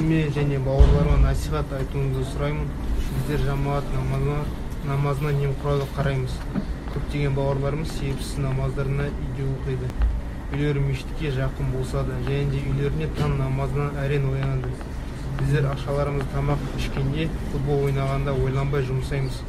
Өзіме және бауырларыма насихат айтуыңызды сұраймын. Біздер жамағат намазына немқұрайлы қараймыз. Көптеген бауырларымыз себепсіз намаздарына үйде оқиды. Үйлері мешітке жақын болса да, және де үйлеріне таң намазынан әрең оянады. Біздер ақшаларымызды тамақ ішкенде, футбол ойнағанда ойланбай жұмсаймыз.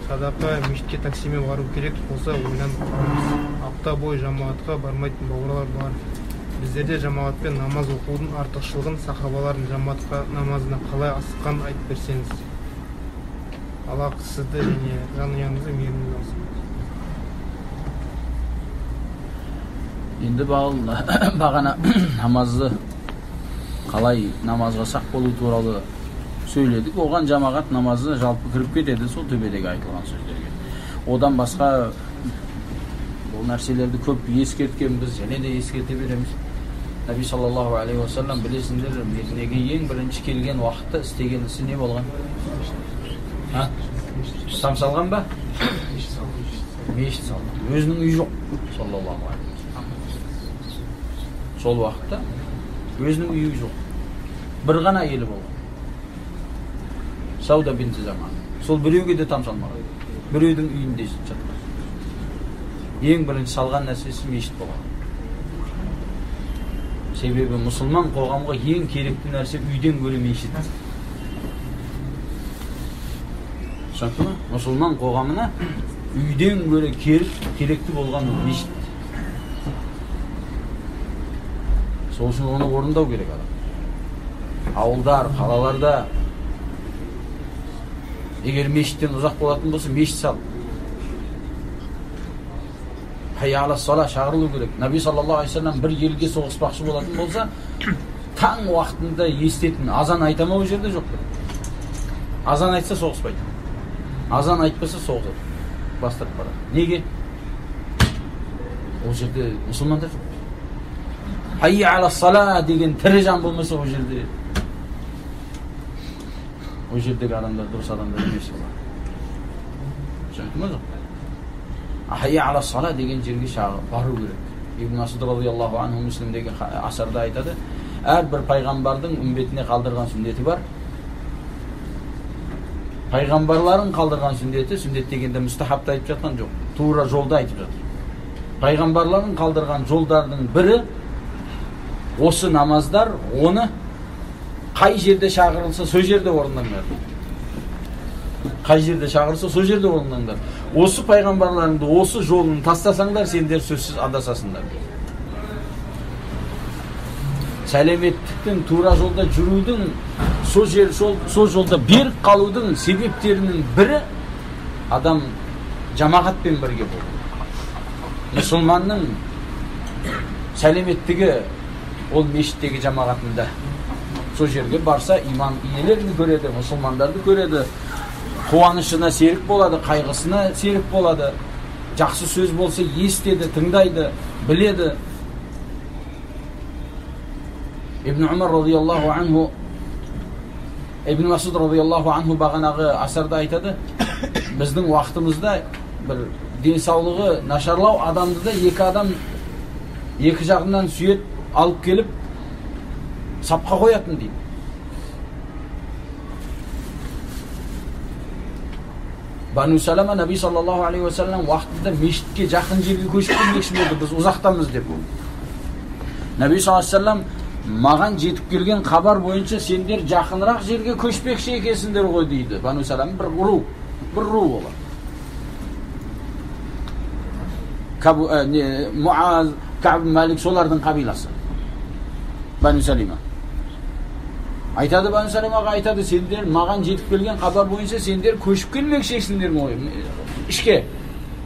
Садақа, мешітке таксимен бару керек болса ойланып қаламыз. Апта бойы жамағатқа бармайтын бауырлар бар. Біздерде жамағатпен намаз оқудың артықшылығын, сахабалардың жамағатқа намазына қалай асыққанын айтып берсеңіз. Аллах сізді және жанұяңызды мейірімді қылсын. Енді бағана намазды қалай намазға сақ болу туралы сөйледік. Оған жамағат намазы жалпы кіріп кетеді, сол төбедегі айтылған сөздерге. Одан басқа бұл нәрселерді көп ескерткенбіз, және де ескерте береміз. Нәби саллаллаху алейхи уассалам, білесіңдер, Мединеге ең бірінші келген уақытта істеген ісі не болған? Там салған ба? Мешіт салған. Өзінің үйі жоқ, саллаллаху алейхи уассалам. Сол уақытта өзінің үйі жоқ. Бір ғана әйелі болған. Сауда бинті Заман. Сол біреуге де там салмаған. Біреудің үйінде жатқан. Ең бірінші салған нәрсесі мешіт болған. Себебі мұсылман қоғамға ең керекті нәрсе үйден гөрі мешіт. Түсінікті ме? Мұсылман қоғамына үйден гөрі керекті болған мешіт. Сол үшін оны орындау керек адам. Ауылдар, қалаларда егер мешіттен ұзақ болатын болса, мешіт сал. Хайя ала сала шақырылу керек. Наби саллаллаху алейхи вассалам бір елге соғыспақшы болатын болса, таң уақытында естетін азан айта ма ол жерде жоқ па? Азан айтса соғыспайды. Азан айтпаса соғысады. Бастырып барады. Неге? Ол жерде мұсылмандар жоқ. Хайя ала сала деген тірі жан болмаса ол жерде, ол жердегі адамдар дұрыс адамдар емес олар. Түсінікті ме жоқ? Хайя ала сала деген жерге бару керек. Ибн Масуд радиаллаху анху Муслимдегі асарда айтады, әрбір пайғамбардың үмбетіне қалдырған сүннеті бар. Пайғамбарларын қалдырған сүннеті, сүннет дегенде мұстахапты айтып жатқан жоқ, тура жолды айтып жатыр. Пайғамбарларын қалдырған жолдардың бірі осы намаздар, оны қай жерде шақырылса сол жерде орындаңдар. Қай жерде шақырылса сол жерде орындаңдар. Осы пайғамбарларыңды осы жолын тастасаңдар, сендер сөзсіз адасасыңдар. Сәлеметтіктің, тура жолда жүрудің, сол жолда берік қалудың себептерінің бірі адам жамағатпен бірге болу. Мұсылманның сәлеметтігі ол мешіттегі жамағатында. Сол жерге барса иман иелерін көреді, мұсылмандарды көреді, қуанышына серік болады, қайғысына серік болады, жақсы сөз болса естеді, тыңдайды, біледі. Ибн Умар радиаллаху анху, Ибн Масуд радиаллаху анху бағанағы асарда айтады, біздің уақытымызда бір денсаулығы нашарлау адамды да екі адам екі жағынан сүйет алып келіп сапқа қоятын дейді. Бану Салама Наби саллаллаху алейхи уассалам уақытында мешітке жақын жерге көшіп келмекші болды, біз ұзақтамыз деп. Наби саллаллаху алейхи уассалам маған жетіп келген хабар бойынша сендер жақынырақ жерге көшпекші екенсіңдер ғой дейді. Бану Салама бір ру олар. Муаз, Каб Малик солардың қабиласы. Бану Салима. Айтады Бану Салимаға, айтады, сендер маған жетіп келген хабар бойынша сендер көшіп келмекшісіңдер ғой, ішке,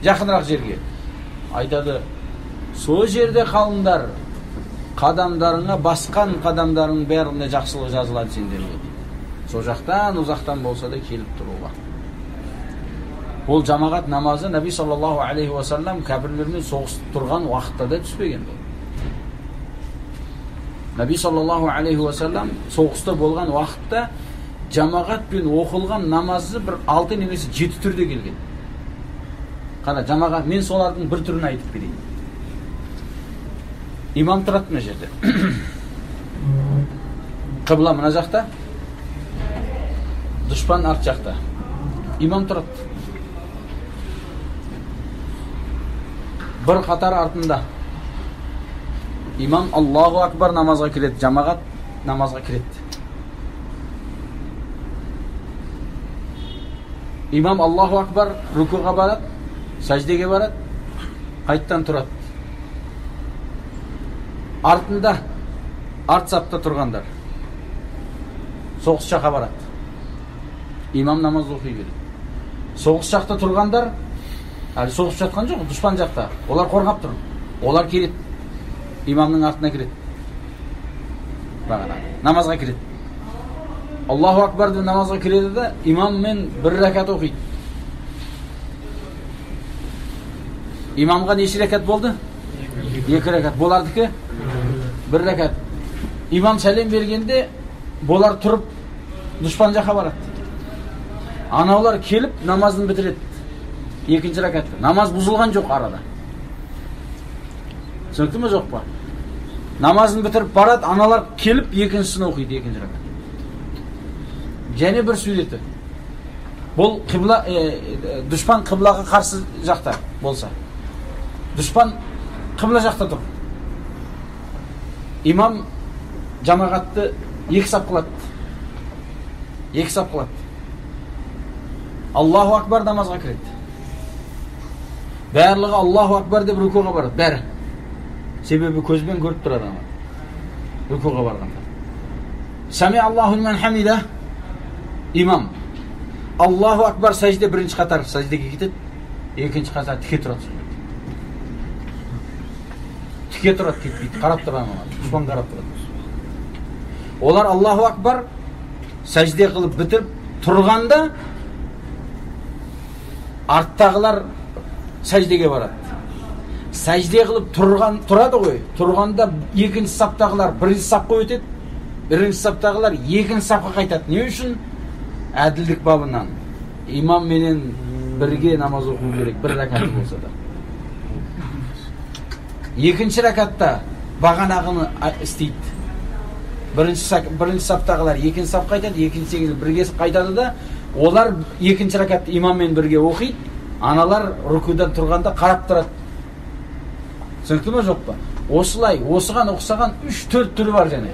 жақынырақ жерге. Айтады, сол жерде қалыңдар, қадамдарыңа басқан қадамдарың бәріне жақсылық жазылады сендерге дейді. Сол жақтан, ұзақтан болса да келіп тұруға. Ол жамағат намазы Наби саллаллаху алейхи уассалам кәпірлермен соғысып тұрған уақытта да түспеген бұл. Наби саллаллаху алейхи уассалам соғыста болған уақытта жамағатпен оқылған намазы бір 6 немесе 7 түрде келген. Қара, жамағат, мен солардың бір түрін айтып берейін. Имам тұрады мына жерде. Қыбла мына жақта, дұшпан арт жақта. Имам тұрады. Бір қатар артында. Имам Аллаху акбар намазға кіреді, жамағат намазға кіреді. Имам Аллаху акбар рукуға барады, сәждеге барады, қайттан тұрады. Артында, арт сапта тұрғандар соғыс жаққа барады. Имам намаз оқи береді. Соғыс жақта тұрғандар әлі соғысып жатқан жоқ, дұшпан жақта. Олар қорғап тұр. Олар келеді. Имамның артына кіреді. Бағана намазға кіреді. Аллаху акбар деп намазға кіреді да, имаммен бір ракат оқиды. Имамға неше ракат болды? 2 ракат. Болардікі? 1 ракат. Имам сәлем бергенде болар тұрып дұшпан жаққа барады. Анаулар келіп намазын бітіреді. 2-ші ракатты. Намаз бұзылған жоқ арада. Түсінікті ме, жоқ па? Намазын бітіріп барады, аналар келіп екіншісін оқиды, 2-ші ракат. Және бір суреті. Бұл қибла, дұшпан қиблаға қарсы жақта болса. Дұшпан қибла жақта тұр. Имам жамағатты 2 сап қылады. 2 сап қылады. Аллаху акбар намазға кіреді. Барлығы Аллаху акбар деп рукуға барады, бәрі. Себебі көзбен көріп тұрады ана. Рукуға барғанда. Сами Аллаху лиман хамида. Имам Аллаху акбар сәжде, бірінші қатар сәждеге кетеді, екінші қатар тіке тұрады. Тіке тұрады, кетпейді, қарап тұрады аналар. Дұшпан қарап тұрады. Олар Аллаху акбар сәжде қылып бітіріп тұрғанда арттағылар сәждеге барады. Сәжде қылып тұрады ғой. Тұрғанда екінші саптағылар бірінші сапқа өтеді, бірінші саптағылар екінші сапқа қайтады. Не үшін? Әділдік бабынан. Имам менен бірге намаз оқу керек, бір ракаты болса да. Екінші ракатта бағанағыны істейді. Бірінші саптағылар екінші сапқа қайтады, екінші бірге қайтады да, олар екінші ракатты имаммен бірге оқиды, аналар рукудан тұрғанда қарап тұрады. Түсінікті ме, жоқ па? Осылай, осыған ұқсаған 3-4 түрі бар және.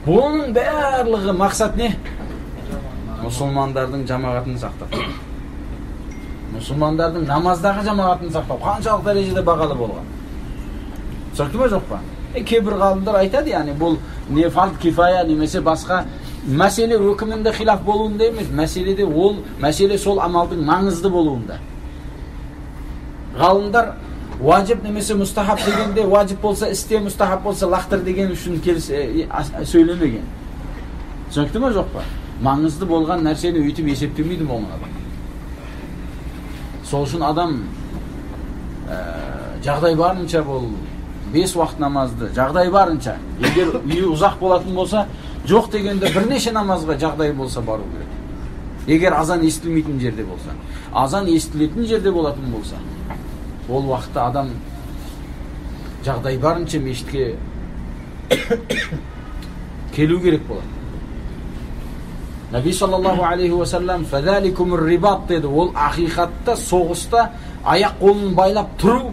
Бұның барлығы мақсат не? Мұсылмандардың жамағатын сақтау. Мұсылмандардың намаздағы жамағатын сақтау қаншалық дәрежеде бағалы болған. Түсінікті ме, жоқ па? Кейбір ғалымдар айтады, яғни бұл не фард кифая немесе басқа мәселе өкімінде хилаф болуында емес, мәселеде ол мәселе сол амалдың маңызды болуында. Ғалымдар уажиб немесе мустахаб дегенде уажиб болса істе, мустахаб болса лақтыр деген үшін сөйлемеген. Түсінікті ме, жоқ па? Маңызды болған нәрсені өйтіп есептемейді момын адам. Сол үшін адам жағдай барынша бұл 5 уақыт намазды, жағдай барынша, егер үйі ұзақ болатын болса, жоқ дегенде бірнеше намазға жағдай болса бару керек. Егер азан естілмейтін жерде болса, азан естілетін жерде болатын болса, ол уақытта адам жағдай барынша мешітке келу керек болады. Наби саллаллаху алейхи уассалам фазаликумур рибат деді. Ол ақиқатта соғыста аяқ қолын байлап тұру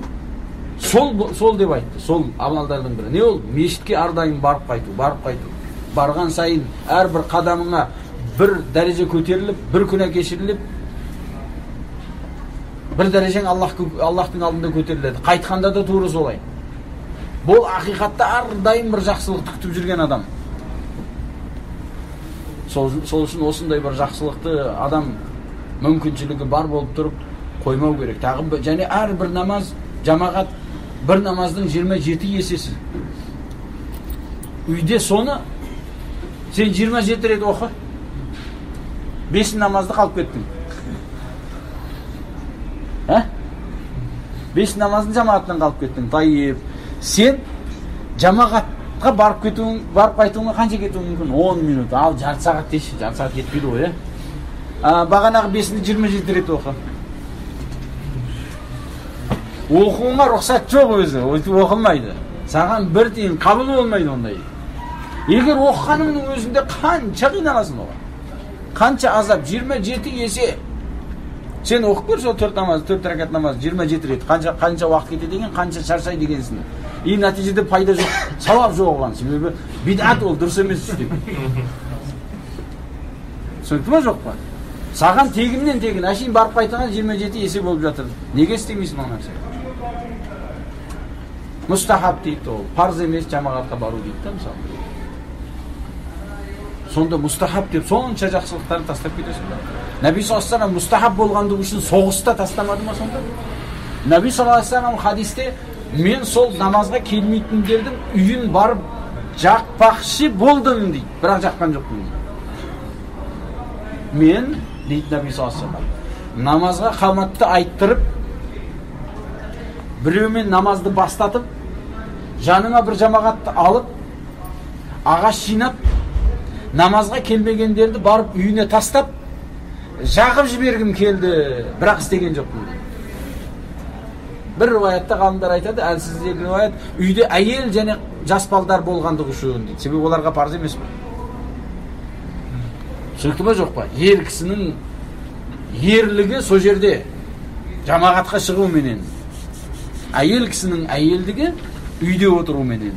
сол деп айтты. Сол амалдардың бірі. Не ол? Мешітке әрдайым барып қайту, барып қайту. Барған сайын әрбір қадамыңа бір дәреже көтеріліп, бір күнә кешіріліп, бір дәрежең Аллахтың алдында көтеріледі. Қайтқанда да тура солай. Бұл ақиқатта әрдайым бір жақсылықты күтіп жүрген адам. Сол үшін осындай бір жақсылықты адам мүмкіншілігі бар болып тұрып қоймау керек. Тағы және әрбір намаз жамағат бір намаздың 27 есесі. Үйде соны сен 27 рет оқы. 5 намазды қалып кеттің. Ә? 5 намаздың жамағатынан қалып кеттің. Тайып. Сен жамағатқа барып кетуің, барып қайтуыңа қанша кетуің мүмкін? 10 минут. Ал жарты сағат дейші, жарты сағат кетпейді ғой, ә? Бағанағы 5-ні 27 рет оқы. Оқуыңа рұқсат жоқ өзі, өйтіп оқылмайды. Саған бір тиын қабыл болмайды ондай. Егер оқығаныңның өзінде қанша қиналасың оған? Қанша азап, 27 есе. Сен оқып көр сол 4 намаз, 4 ракат намаз, 27 рет. Қанша уақыт кетеді екен, қанша шаршайды екенсің. И нәтижеде пайда жоқ, сауап жоқ оған. Себебі бидат ол дұрыс емес іс деп. Түсінікті ма, жоқ па? Саған тегіннен тегін, әшейін барып қайтқан 27 есе болып жатыр. Неге істемейсің ол нәрсені? Мұстахаб дейді ол, парыз емес жамағатқа бару дейді да мысалы. Сонда мұстахаб деп сонша жақсылықтарын тастап кетесің ба? Нәби саллаллаху алейхи вассалам мұстахаб болғандығы үшін соғыста тастамады ма сонда? Нәби саллаллаху алейхи вассалам хадисте мен сол намазға келмейтіндердің үйін барып жақпақшы болдым дейді, бірақ жаққан жоқпын дейді. Мен дейді Нәби саллаллаху алейхи вассалам намазға қаматты айттырып, біреумен намазды бастатып, жаныма бір жамағатты алып, ағаш жинап, намазға келмегендерді барып үйіне тастап, жағып жібергім келді, бірақ істеген жоқпын дейді. Бір риwаятта ғалымдар айтады, әлсіз риwаят, үйде әйел және жас балдар болғандығы үшін дейді. Себебі оларға парыз емес пе? Түсінікті ме, жоқ па? Ер кісінің ерлігі сол жерде, жамағатқа шығуменен. Әйел кісінің әйелдігі үйде отыруменен.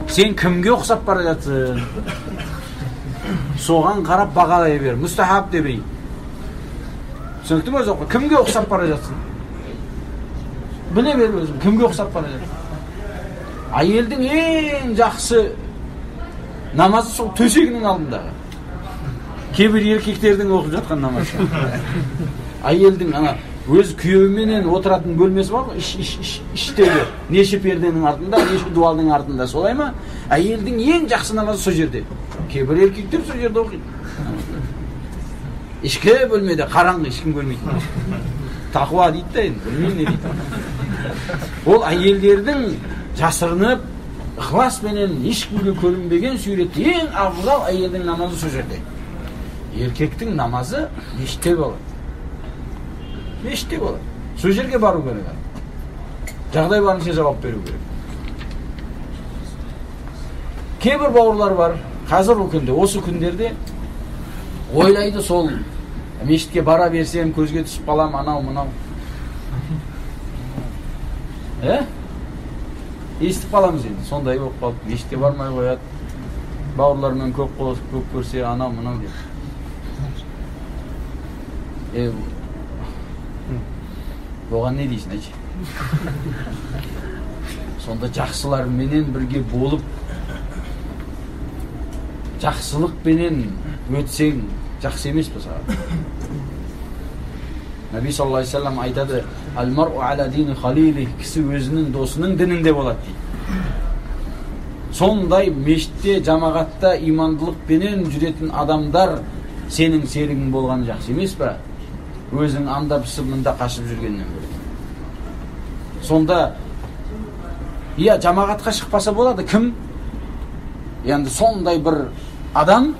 Сен кімге ұқсап бара жатсың? Соған қарап бағалай бер. Мұстахаб демей. Түсінікті ме, жоқ па? Кімге ұқсап бара жатсың? Біле бер өзің, кімге ұқсап бара жатсың? Әйелдің ең жақсы намазы сол төсегінің алдындағы. Кейбір еркектердің оқып жатқан намазы. Әйелдің ана өз күйеуіменен отыратын бөлмесі бар ғой, іштегі неше перденің артында, неше дуалдың артында, солай ма? Әйелдің ең жақсы намазы сол жерде. Кейбір еркектер сол жерде оқиды. Ішкі бөлмеде қараңғы, ешкім көрмейді. Тақуа дейді да енді, білмеймін не дейді. Ол әйелдердің жасырынып, ықыласпенен ешкімге көрінбеген суретте ең абзал әйелдің намазы сол жерде. Еркектің намазы мешітте болады. Мешітте болады. Сол жерге бару керек. Жағдай барынша жауап беру керек. Кейбір бауырлар бар, қазіргі күнде, осы күндерде ойлайды, сол мешітке бара берсем көзге түсіп қалам, анау мынау. Естіп қаламыз енді, сондай болып қалып, мешітке бармай қояды, бауырлармен көп көп көрсе, анау мынау деп. Оған не дейсің, айтшы? Сонда жақсыларменен бірге болып, жақсылықпенен өтсең, жақсы емес пе саған? Нәби саллаллаху алейхи вассалам айтады, «Әл-мар'у аля дини халилих», кісі өзінің досының дінінде болады дейді. Сондай мешітте, жамағатта имандылықпенен жүретін адамдар сенің серігің болғаны жақсы емес пе? Өзің анда пісіп, мында қашып жүргеннен гөрі. Сонда, иә, жамағатқа шықпаса болады, кім? Енді сондай бір адам,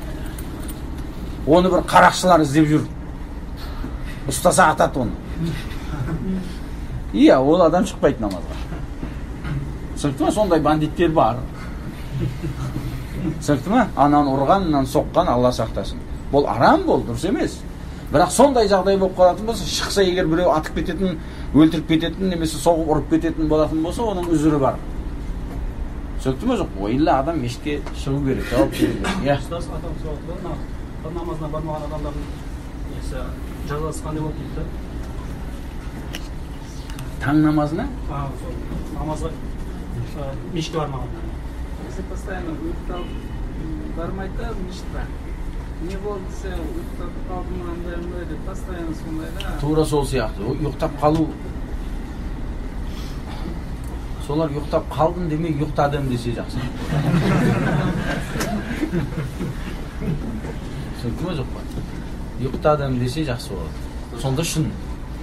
оны бір қарақшылар іздеп жүр. Ұстаса атады оны. Иә, ол адам шықпайды намазға. Түсінікті ме? Сондай бандиттер бар. Түсінікті ме? Ананы ұрған, мынаны соққан, Алла сақтасын. Бұл арам, бұл дұрыс емес. Бірақ сондай жағдай болып қалатын болса, шықса егер біреу атып кететін, өлтіріп кететін, немесе соғып ұрып кететін болатын болса, оның үзірі бар. Түсінікті ме, жоқ? Ойлы адам мешітке шығу керек, жауап беру керек. Иә. Ұстаз адам сұрады, намазына бармаған адамдардың несі, жазасы қандай болады дейді? Таң намазына? Сол намазға мешітке бармаған. Если постоянно ұйықтап бармайды да мешітке. Не болды десе, ұйықтап қалдым, андай-мындай деп постоянно сондай да. Тура сол сияқты. Ұйықтап қалу. Солар ұйықтап қалдым демей, ұйықтадым десе жақсы. Түсінікті ме, жоқ па? Ұйықтадым десе жақсы болады. Сонда шын.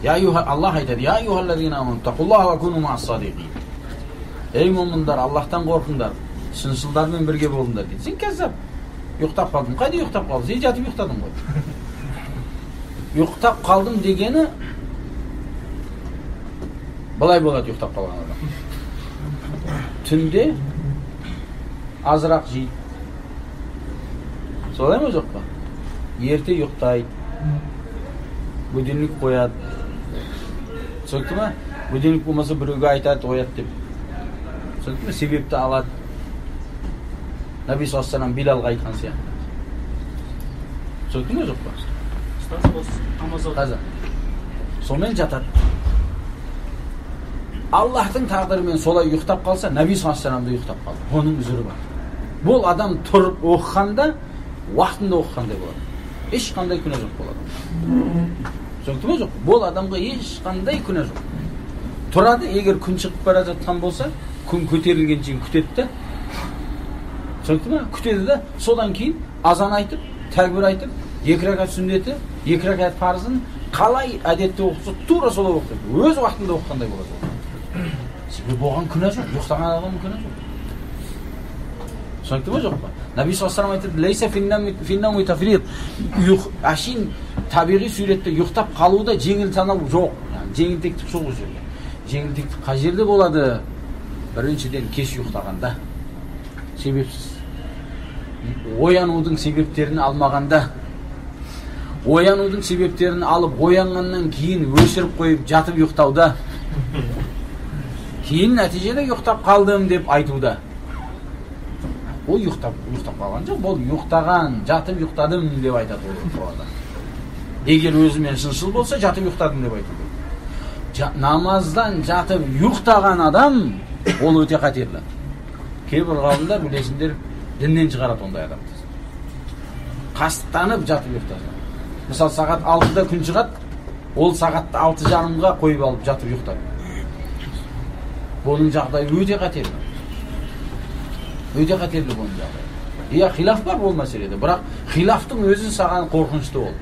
Аллах айтады, «Я айюхаллазина аману тақуллаха ва куну маас садиқин». Ей момындар, Аллахтан қорқыңдар, шыншылдармен бірге болыңдар дейді. Сен кәззап. Ұйықтап қалдым. Қайда ұйықтап қалдың? Сен жатып ұйықтадың ғой. Ұйықтап қалдым дегені былай болады ұйықтап қалған адам. Түнде Азырақ жейді. Солай ма, жоқ па? Ерте ұйықтайды. Будильник қояды. Түсінікті ма? Будильник болмаса біреуге айтады, оят деп. Түсінікті ме? Себепті алады. Нәби саллаллаху алейхи вассалам Билалға айтқан сияқты. Түсінікті ме, жоқ па? Қазір. Сонымен жатады. Аллахтың тағдырымен солай ұйықтап қалса, Нәби саллаллаху алейхи вассалам да ұйықтап қалды. Оның үзірі бар. Бұл адам тұрып оқығанда, уақытында оқығандай болады. Ешқандай күнә жоқ болады. Түсінікті ме, жоқ? Бұл адамға ешқандай күнә жоқ. Тұрады, егер күн шығып бара жатқан болса, күн көтерілген шейін күтеді де. Түсінікті ме? Күтеді де, содан кейін азан айтып, тәкбір айтып, 2 ракат сүннеті, 2 ракат парызын қалай әдетте оқыса, тура солай оқиды. Өз уақытында оқығандай болады. Себебі оған күнә жоқ, ұйықтаған адамның күнә жоқ. Түсінікті ме, жоқ па? Нәби саллаллаху алейхи вассалам айтады: "Лейса фин-науми тафрит". Әшейін табиғи суретте ұйықтап қалуда жеңіл санау жоқ. Жеңілтектік жоқ ол жерде. Жеңілтектік қай жерде болады? Біріншіден, кеш ұйықтағанда, себепсіз. Оянудың себептерін алмағанда, оянудың себептерін алып, оянғаннан кейін өшіріп қойып жатып ұйықтауда, кейін нәтижеде ұйықтап қалдым деп айтуда. Ол ұйықтап қалған жоқ, ол ұйықтаған, жатып ұйықтадым деп айтады ол адам. Егер өзімен шыншыл болса, жатып ұйықтадым деп айту керек. Намаздан жатып ұйықтаған адам, ол өте қатерлі. Кейбір ғалымдар, білесіңдер, діннен шығарады ондай адамды. Қастықтанып жатып ұйықтаса. Мысалы, сағат 6-да күн шығады, ол сағатты 6:30-ға қойып алып жатып ұйықтады. Бұның жағдайы өте қатерлі. Өте қатерлі бұның жағдайы. Иә, хилаф бар бұл мәселеде, бірақ хилафтың өзі саған қорқынышты ол.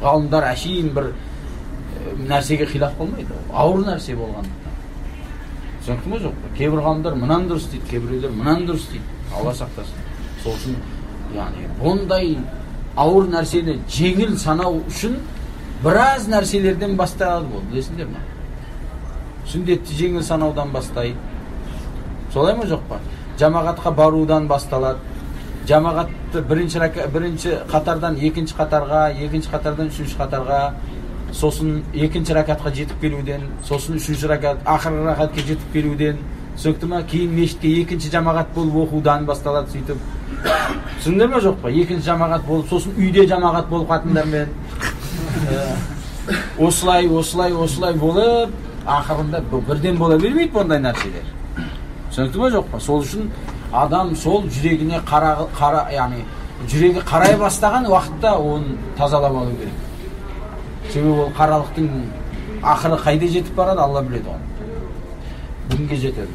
Ғалымдар әшейін бір нәрсеге хилаф қылмайды, ауыр нәрсе болғандықтан. Түсінікті ме, жоқ па? Кейбір ғалымдар мынаны дұрыс дейді, кейбіреулер мынаны дұрыс дейді. Алла сақтасын. Сол үшін, яғни, бұндай ауыр нәрсені жеңіл санау үшін біраз нәрселерден басталады бұл, білесіңдер ме? Сүндетті жеңіл санаудан бастайды. Солай ма, жоқ па? Жамағатқа барудан басталады. Жамағатты бірінші қатардан екінші қатарға, екінші қатардан үшінші қатарға, сосын екінші ракатқа жетіп келуден, сосын үшінші ракат, ақырғы ракатқа жетіп келуден, түсінікті ме? Кейін мешітке екінші жамағат болып оқудан басталады сөйтіп. Түсіндіңдер ме, жоқ па? Екінші жамағат болып, сосын үйде жамағат болып қатындармен. Осылай, осылай, осылай болып, ақырында бірден бола бермейді бұндай нәрселер. Түсінікті ме, жоқ па? Сол үшін адам сол жүрегіне қара, яғни жүрегі қарай бастаған уақытта оны тазалап алу керек. Себебі ол қаралықтың ақыры қайда жетіп барады, Алла біледі оны. Бүгінге жетеді.